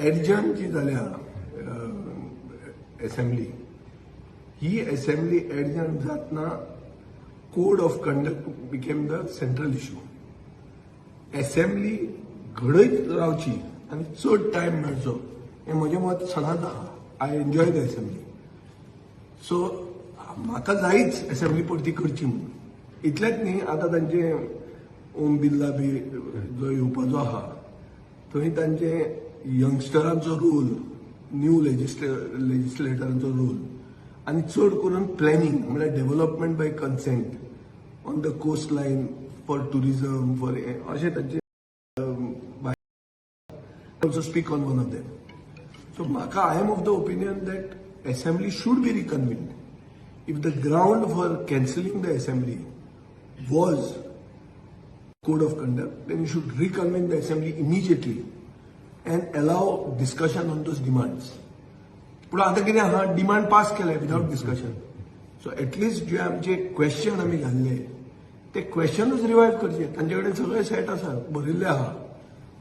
Adjourn जी जाल्या assembly, ही assembly adjourn जातना code of conduct became the central issue. Assembly घडयत रावची आनी चड टायम मेळचो हें म्हजें मत सदांच आहा. I enjoy the assembly, so म्हाका जायच एसेंब्ली परती करची म्हणून. इतलेंच न्ही, आतां तांचे ओम बिर्ला बी जो येवपाचो आहा, थंय तांचे यंगस्टरांचो रोल, न्यू लेजिस्लेटरांचो रोल आनी चड करून प्लॅनिंग, म्हळ्यार development by consent on the coast line for tourism, for अशें तांचे, also speak on one of them. So म्हाका, I am of the opinion that assembly should be reconvened. If the ground for cancelling the assembly was code of conduct, then you should reconvene the assembly immediately and allow discussion on those demands. पूण आतां कितें आहा, demand pass केले without discussion. So at least जे आमचे question आमी घाल्ले ते क्वेश्चनूच revive करचे. तांचे कडेन सगळे सेट आसा, बरयल्ले आहा,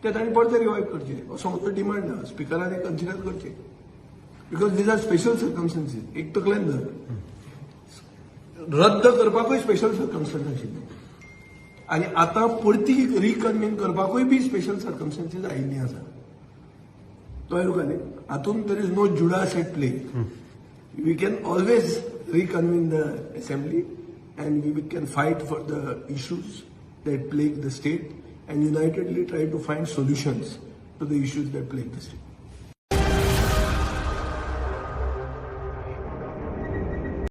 ते तांणी परते रिवायव करचे असो म्हजो डिमांड आहा. स्पिकरान कन्सिडर करचे, because these are special circumstances. एक तकलेन धर, रद्द करपाकूय स्पेशल सर्कमस्टन्स आशिल्ले आनी आतां परती रिकन्वीन करपाकूय बी स्पेशल सर्कमस्टन्सीस आयिल्ली आसा. कळ्ळें तुका न्ही? हातूंत there is no Judas at play. We can always reconvene the assembly and we can fight for the issues that plague the state and unitedly try to find solutions to the issues that plague the state.